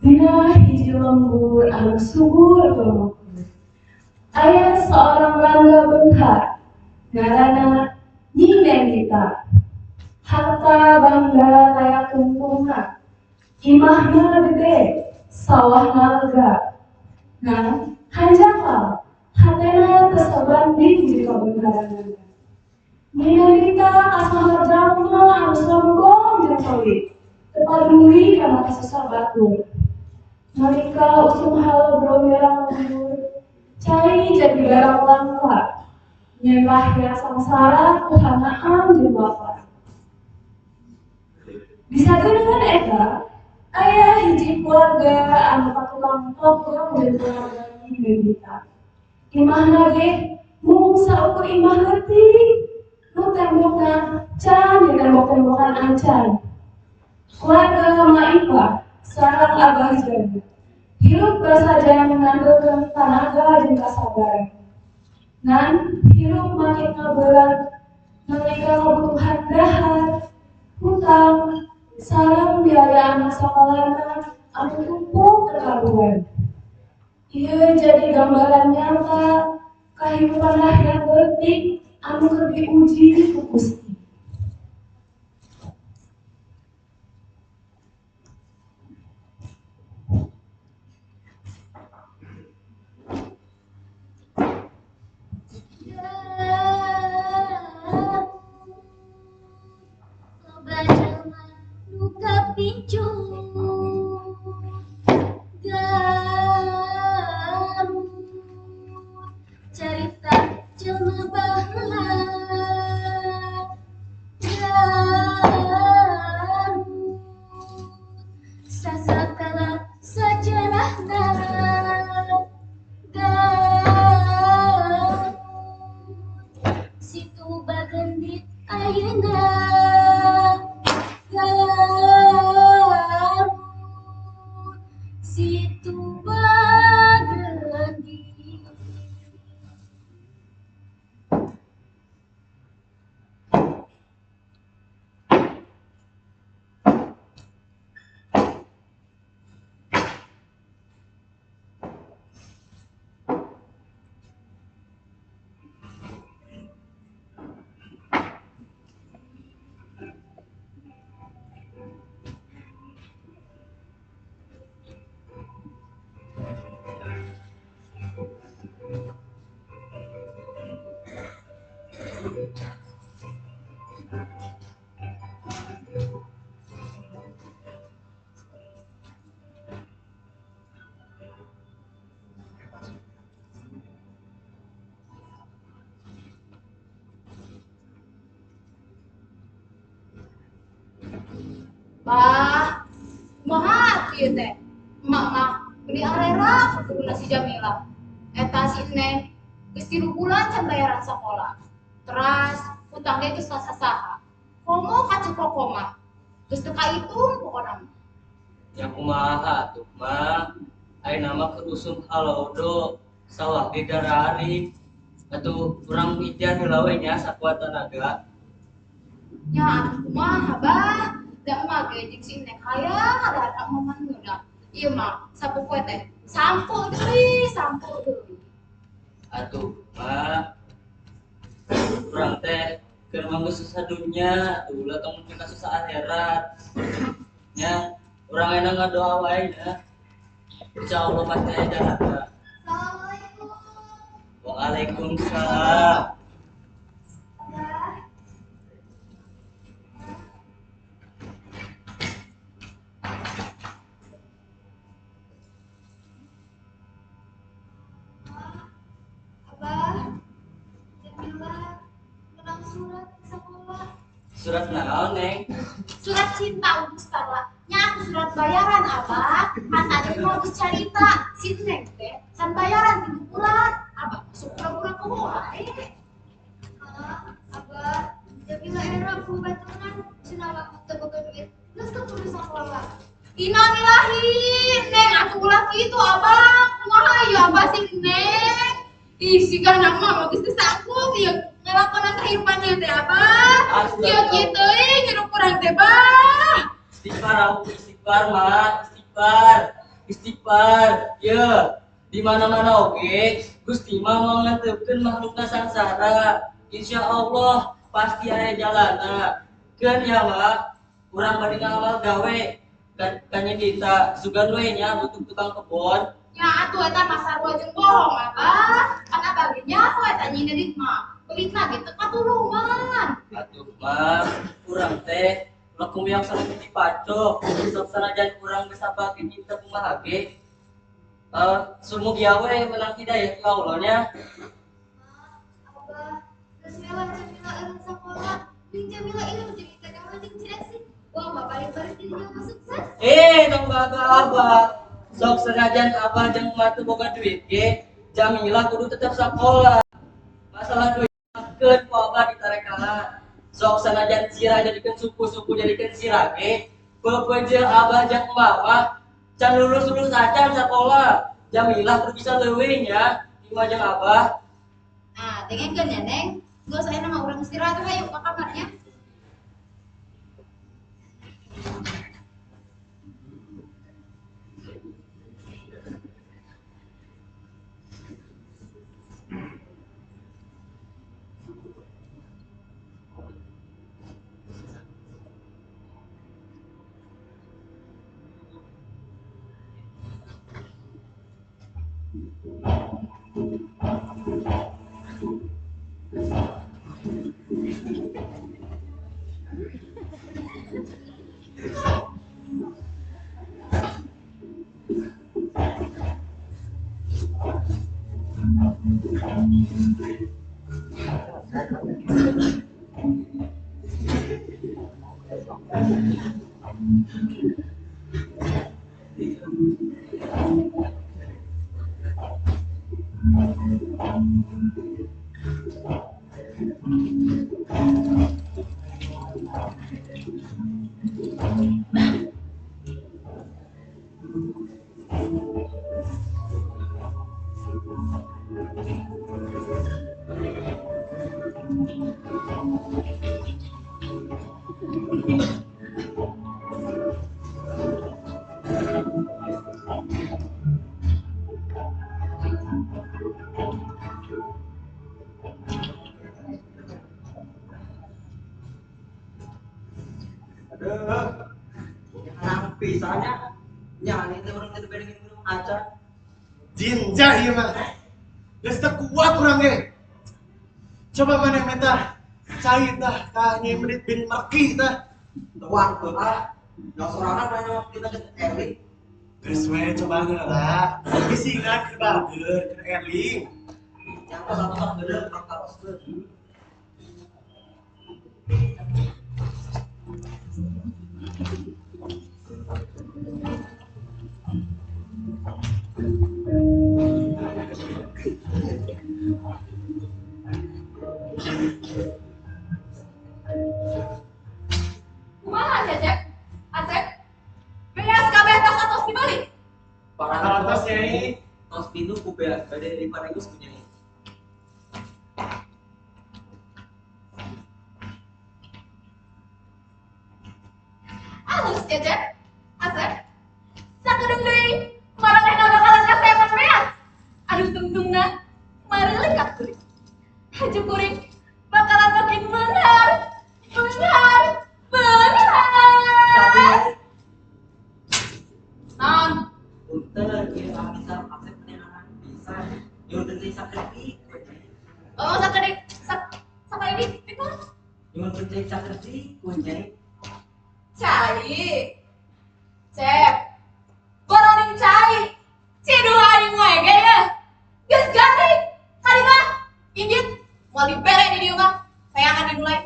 Dina hiji lembur anu subur tur makmur, aya seorang rangga beunghar ngaranna Nyi Nendita. Harta banda taya tungtungna, imahna gede, sawahna lega. Nah, hanjakal hatena teu sabanding jeung kabeungharanana. Nyi Nendita kasohor jalma anu sombong jeung pelit, teu paduli kana kasusah batur. Nalika usum halodo mirang lembur, cai jadi barang langka. Nyen rakyat sangsara ku hanaan jeung lapar. Di sageuneunan eta, aya hiji keluarga anu katukang tongkrong jeung keluarga Nyi Nendita. Imahna ge mung saukur imah leutik, nu tembokna can ditembok-tembokan acan. Keluarga Maipah sareng Abah Jana hirup basaja ngandelkeun tanaga jeung kasabaran. Ngan hirup makin ngaberat nalika kabutuhan dahar, hutang, sareng biaya anak sakolana anu tumpuk teu karuan. Ieu jadi gambaran nyata kahirupan rakyat leutik anu keur diuji ku Gusti. Bah, kumaha atuh ieu teh? Emak mah meuni arera kuduna si Jamila. Eta si Neng geus 3 bulan can bayaran sakola. Teras hutang ge geus ka sasaha. Komo ka Ceu Koko mah geus teu kaitung pokona mah. Nya kumaha atuh mah? Ayeuna mah keur usum halodo, sawah ge gararing. Atuh urang ikhtiar heula we nya sakuat tanaga. Nya atuh kumaha bah? Da emak ge jeung si Neng hayang ngadahar ka emak mah ngeunah. Ieu mah sapopoe teh sampo deui, sampo deui. Atuh mah urang teh keur mah geus susah dunya, atuh ulah tong nepi ka susah akhirat. Nya urang ayeuna ngadoa wae nya. Insyaallah pasti aya jalanna. Assalamualaikum. Waalaikumsalam. Abah, Jamila menang surat di sekolah. Surat naon, Neng? Surat cinta Ustaz. Nya aku surat bayaran, Abah. Kan tadi mau geus carita si Neng teh can bayaran 3 bulan. Abah masuk pura-pura poho wae. Abah, Jamila era ku baturan cenah mah teu boga duit. Geus ka kudu sakola. Innalillahi, Neng atuh ulah kitu, Abah. Kumaha ieu Abah si Neng? Ih, si kana mah geus teu sanggup ieu ngalakonan kehidupan ieu teh, Abah. Kieu kieu teuing hirup urang teh, Bah. Istighfar, aku istighfar, Mak. Istighfar. Istighfar, ya. Di mana-mana oge, Gusti mah mau ngatepkeun makhlukna sangsara. Insya Allah pasti aya jalana. Keun ya mah, urang bade ngamal gawe ka Nyindita, sugan we nya butuh tukang kebon. Nya atuh eta mah sarua jeung bohong Abah. Kan abah ge nyaho eta Nyindit mah. Belitna ge teu katulungan. Atuh mah, urang teh ulah kumiak sareng dipacok. Sok sanajan urang geus abah ge teu kumaha ge. Sumugia we menang hidayah ti Allah nya. Abah, geus we lah Jamila eureun sakola. Jeung Jamila ilmu jeung kita jeung Ci Esi. Wah, mah balik-balik jadi jelema sukses. Tong baga abah. Sok sanajan abah jeung emak teu boga duit ge, Jamila kudu tetep sakola. Masalah duit keun ku abah ditarekahan. Sok sanajan sirah jadikeun suku-suku jadikeun sirah ge, pepeje abah jeung emak mah can lulus-lulus acan sakola. Jamilah kudu bisa leuwih nya di mah jeung abah. Nah, dengekeun ya, Neng. Geus ayeuna mah urang istirahat hayu ka kamarnya. Pisahnya nyani teh urang teh dibandingin gunung acan. Jinjah ieu mah. Geus teu kuat urang ge. Coba maneh meta cai tah ka Nyai Menit bin Merki tah. Tuang tuh ah. Da sorangan mah kita geus eling. Geus we coba heula. Bisi keur bager keur eling. Yang satu mah bener urang taroskeun. Kumaha Cecep? Asep? Beas kabeh tas atos dibalik. Parah atos Nyai. Tos pinu ku beas bade diparegus ku Nyai. Alus Cecep. Asep. Sakedeung deui maranehna bakalan kasepan beas. Aduh tungtungna mareuleuk ka kuring. Haju kuring bakalan makin beunghar. Beunghar. Beunghar. Naon? Punten ieu abdi sareng Asep neangan pisan. Nyuhunkeun cai sakedik. Oh, sakedik. Sakedik itu. Nyuhunkeun cai sakedik ku Nyai. Cai. Cep. Boroning cai. Ciduh aing wae ge ya. Geus ganti. Kari mah injit moal dibere di dieu mah. Sayangan dimulai.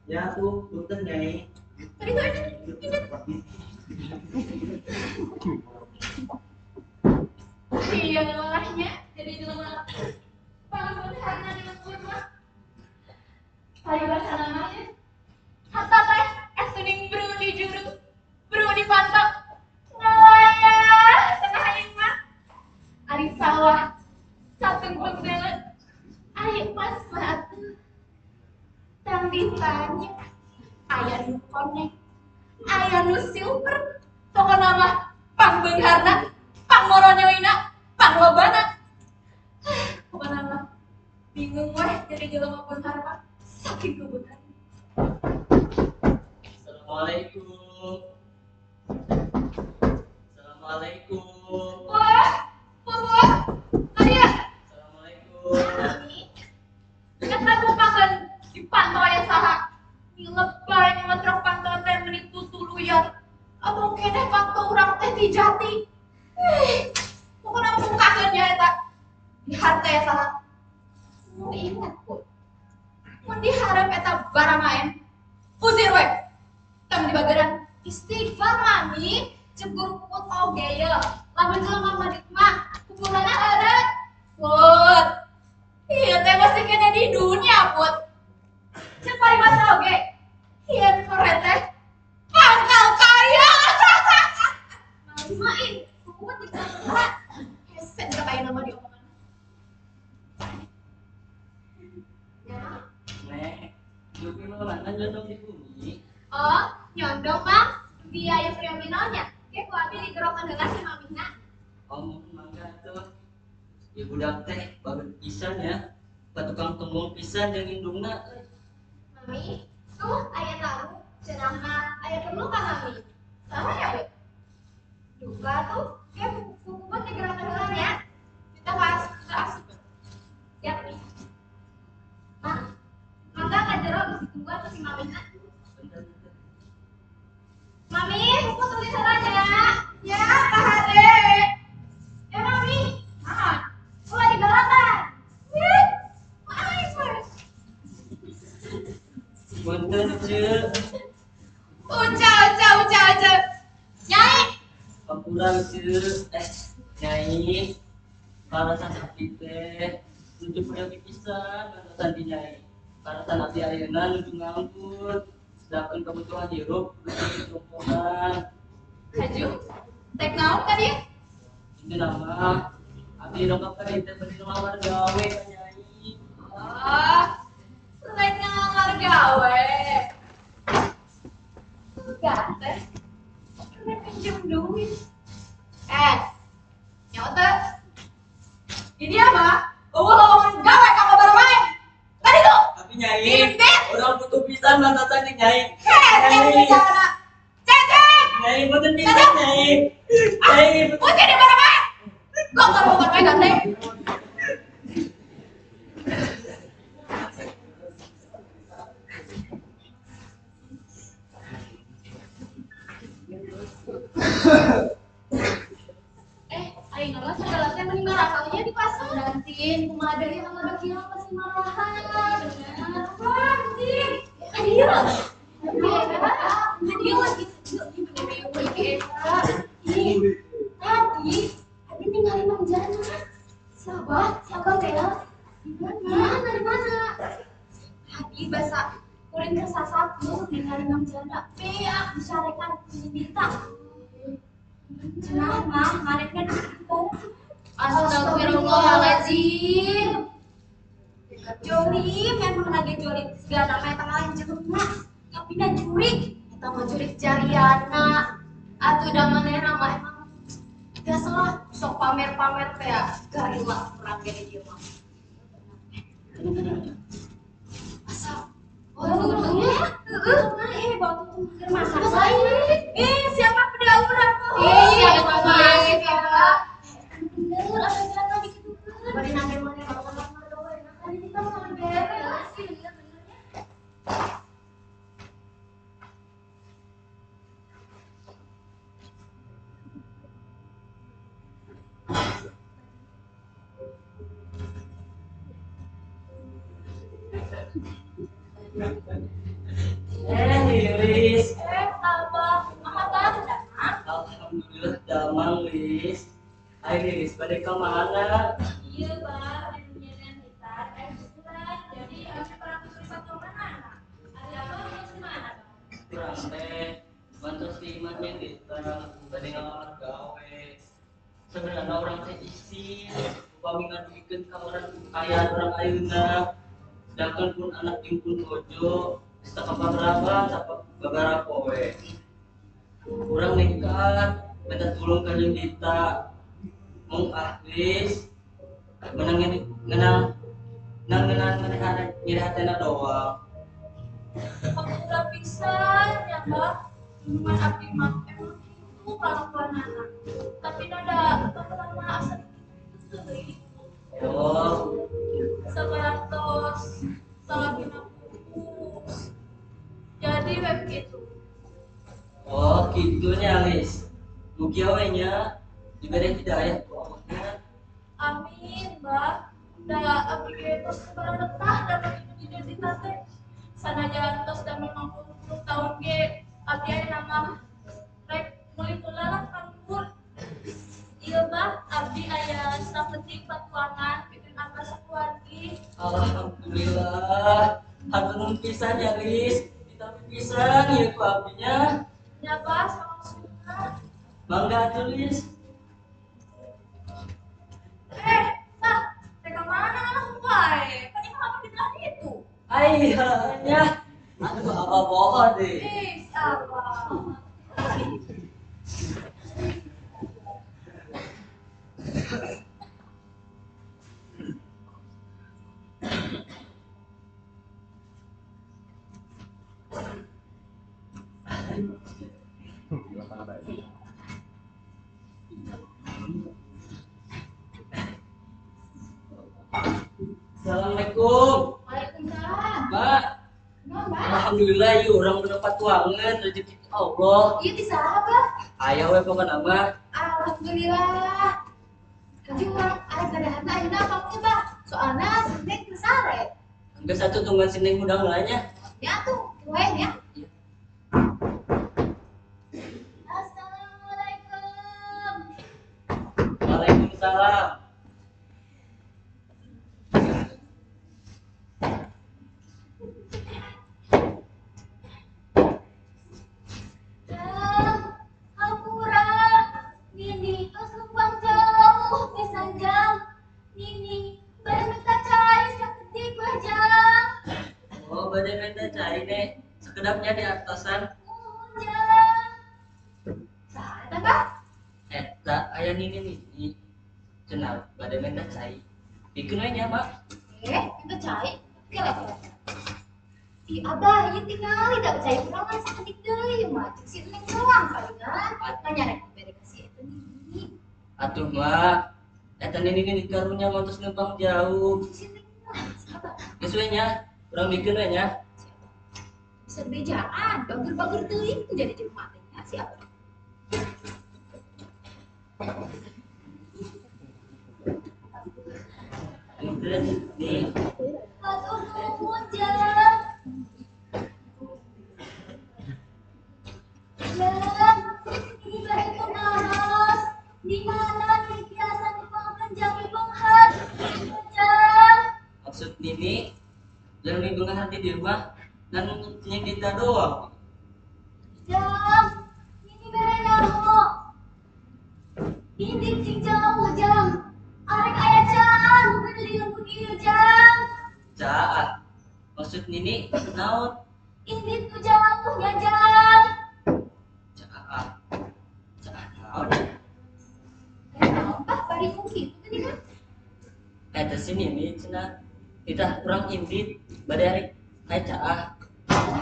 Ya tuh, punten Nyai. Tadi tuh injit. Iya ngelahnya jadi jelema pangbeungharna di lembur mah. Paribasana mah ya. Harta teh es tuning bru di juru, bru di pantok. Ngalayah tengah aing mah. Ari sawah satengpeng dele. Ari pas mah atuh. Tang ditanya aya nu konek, aya nu silver, pokona mah pangbeungharna nyoina panglobana. Kemana mah bingung weh jadi jelema beunghar mah saking kebutan. Assalamualaikum. Assalamualaikum. Wah, wah, Adia. Assalamualaikum. Eta bukakeun dipantau aya saha. Nilebay nyemetrok pantau teh meuni tutuluyan. Abong keneh pantau urang teh ti jati. Pokona bukakeun nya eta. Di harte ya saha. Nu ingat pun. Mun diharap eta baramaen. Usir we. Tong di bageran. Istighfar mami, cek guru puput oge ye. Lamun jelema madit mah kuburanna eureut. Put. Ieu teh masih kene di dunia, Put. Cek paribasa oge. Ieu kore teh pangkal kaya. Mami mah ih, puput dikira. Hese ka aya nama di omongan. Ya. Nek, dupi mah mana nyondong di bumi? Oh, nyondong mah biaya priominalnya. Ke ku abi digerokan heula si mamihna. Oh, mangga tuh. Ya budak teh bagus pisan ya. Patukang tembong pisan jeung indungna. Mami, tuh aya tamu cenah mah aya perlu ka mami. Saha ya, Be? Duka tuh, ke puput digerokan heula nya. Kita kasih, kita asup. Siap nih. Mang, mangga ka jero geus ditungguan ku si mamihna. Bentar, bentar. Mami, puput tulis heula nya. Ya, Pak Hade. Mami, Ah, ulah digalakan. ih, aing we. Punten ceu. Uca, uca, uca, uca. Nyai, Hampura ceu. Nyai. Kalasan abdi teh nuju peryogi pisan bantosan di nyai. Kalasan abdi ayeuna nuju nganggur. Sedangkan kebutuhan hirup kudu ditumpukan. Haju, tek naon ka dieu? Ini nama abdi dongkap ka dieu teh bari ngelamar gawe ka nyai. Ah, rek ngalamar gawe. Enggak teh. Rek pinjem duit. Nyawa teh. Ini apa? Eueuh lowongan gawe ka baramae. Tadi tuh. Tapi nyai, Indit. urang butuh pisan bantosan jeung nyai. Heh, Nyai. bicara. Cecep. Nyai punten pisan nyai. Nyai punten. Uci di baramae. Kok bukan wae gandeng. Aing mah segala teh mending ngarakalnya di pasar. Nanti kumaha deui sama dok ieu pasti marahan. Bener. Wah, anjing. Adieu. Adieu Ih, tadi abi ningali Mang Jana. Siapa? Siapa teh? Di mana? Di mana? Tadi basa kuring tersasar tuh ningali Mang Jana. Beak disarekan ku si Dita. Cenah mah manehna bareng. Astagfirullahaladzim. Jolim memang lagi jolim segala nama eta mah jelema. Tapi na jurik, eta mah jurik jariana. Atuh da manehna mah emang biasa lah sok pamer-pamer teh garila urang ge di dieu mah. Asa oh ya, heeh, eh batu keur masak lain. Siapa peda urang? Iya, eta mah siapa? Bener, ada jalan gitu kan. Bari nage maneh bakal lamar gawe. Nah, kan kita mah beres sih bener-benernya. Lilis. Abah, kumaha Bang? Damang? Alhamdulillah damang Lis. Ai Lilis bade ka mana? Iya, Bang, nyenan gitar bulan. Jadi aku pernah kulipat ke mana? Ada apa terus mana, Bang? Kurang teh bantos di imah nya Dita bade ngalamar gawe. Sebenarnya orang teh isin upami ngaduikeun ka orang kaya urang ayeuna. Sedangkan pun anak jeung pun bojo geus teu kapaberapa sababaraha poe. Urang nekat minta tulung ka jeung Dita. Mung ah Lis. Menang ngenang nang ngenang nyeri hatena doang. Hampura pisan ya Bah. Cuman abdi mah emang kitu kalakuanana. Tapi nada lama asa kitu teuing. Oh. Sabarantos salakina putus. Jadi web gitu. Oh, kitunya Lis. Mugi we nya dibere hidayah ku Allah. Amin, Bah. Da abdi ge tos barenetah dapat identitas teh. Sanajan tos da 50 tahun ge abdi aya nama rek meuli heula lah kaluhur. Ieu Bah, abdi aya sapetik patuangan pikeun abah sakeluargi. Alhamdulillah. Hatur nuhun pisan ya Lis. Ditampi pisan ieu ku abdinya. Nya Bah, samangsuna. Mangga atuh Lis. Bah, rek ka mana langsung wae? Kan imah abdi di belah ditu. Ai, nya. Aduh, apa bohong deh. Ih, apa? Assalamualaikum. Waalaikumsalam. Mbak. Mbak. Alhamdulillah yuk orang mendapat tuangan rezeki Allah. Iya bisa apa? Ayah we pokokna mah. Alhamdulillah. Tapi urang arek nadahan ayeuna apa teh, Bah? Soalna si Neng teu sare. Geus atuh tungguan si Neng hudang heula nya. Ya tuh, wae nya. Assalamualaikum. Waalaikumsalam. Hampura, Nini tos lempang jauh pisan jam. Nini bade minta cai sakedik weh jam. Oh, bade minta cai deh. Sekedapnya di atasan. Muhun jam. Saha eta, Bah? Eta aya Nini nini. Cenah bade minta cai. Bikeun we nya, Mak. Minta cai? Kela kela. Ih, abah, ieu tingali da cai urang mah sakedik deui mah. Cek si Neng doang palingan. Tanya rek bere ka si eta Nini. Atuh, Mak. Eta Nini nini karunya mah tos lempang jauh. Cek si Neng mah sabar. Geus we nya, urang bikeun we nya. Bisa bejaan, bager-bager teuing jadi jelema teh nya si abah. Nih. Hatur nuhun jam. Jam, ini bade kumaros. Di mana nih biasa dipangkeun jami beunghar? Jam. Maksud Nini, jalmi beunghar di dieu mah ngan nyeng dita doang. Jam, Nini bere nyaho. Indit cing jauh jam. Arek aya caan nu gede di lembur ieu jam. Caah. Maksud Nini naon? Indit nu jauh nya jam. Caah. Caah naon? Naon, Bah? Bari ku kitu tadi kan? Eta si Nini cenah. Itah urang indit bade arek kae caah.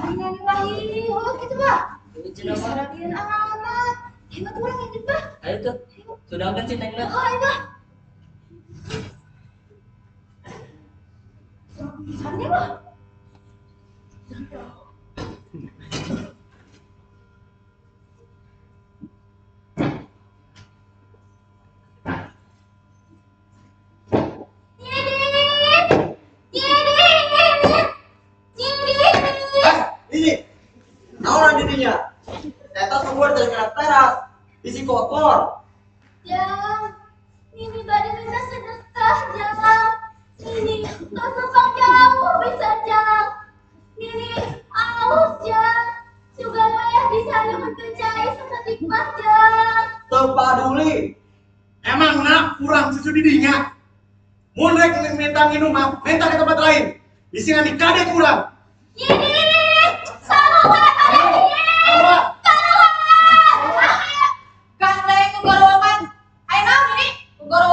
Innalillahi, oh kitu, Bah. Ini cenah mah. Saradian amat. Hebat urang indit, Bah. Ayo tuh. Sudahkeun si Neng na. Oh, ayo, Bah. Pisannya, Bah. Nyidit! Nyidit! Nyidit! Ini, naon didinya? Eta keluar dari teras, bisi kotor. Jam, Nini bade minta sedekah jam. Nini tos lempang jauh bisa jam. Nini aus jam. Sugan wayah disayunkeun cai sakedik mah jam. Teu paduli. Emang nak kurang susu didinya. Mun rek minta nginum mah, minta ke tempat lain. Bisi ngan dikadek kurang. Nini, salah Ayo, ayo. Gandeng gogorowokan. Ayo naon ini? Gogorowokan.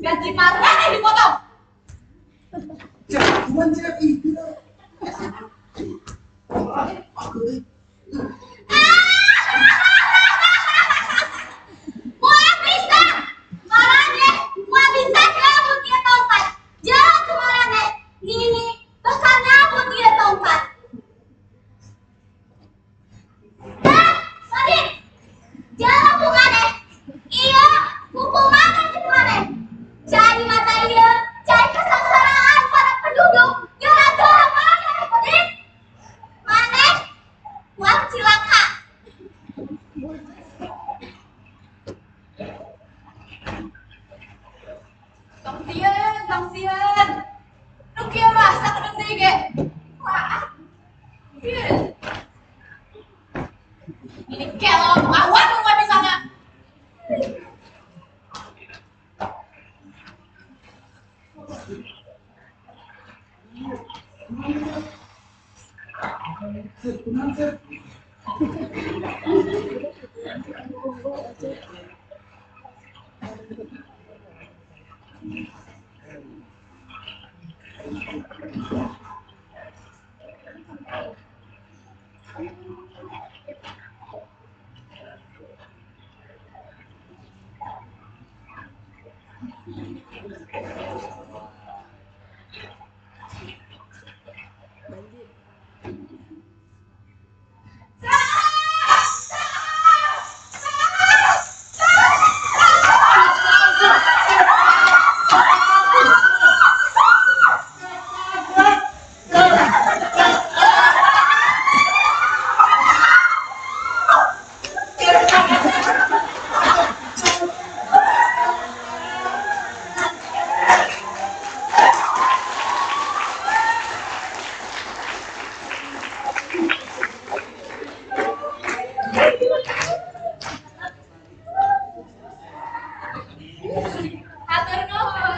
Gaji marane dipotong. Cek, cuman cek itu. Moal bisa. Marane, moal bisa nyabut ieu tongkat. Jalan ke marane. Nini bakal nyabut ieu tongkat. Nah, Madin. Jalan ku maneh. Iya, hukuman cek maneh. Cai mata ieu, cai kesengsaraan para penduduk. Gara-gara maneh, Madin. Maneh moal cilaka. Tong sieun, tong sieun. Nu kieu mah sakedeung deui ge. Wah. Sieun. Ini kelon awan nu di sana. Cek, cek. Hatur nuhun.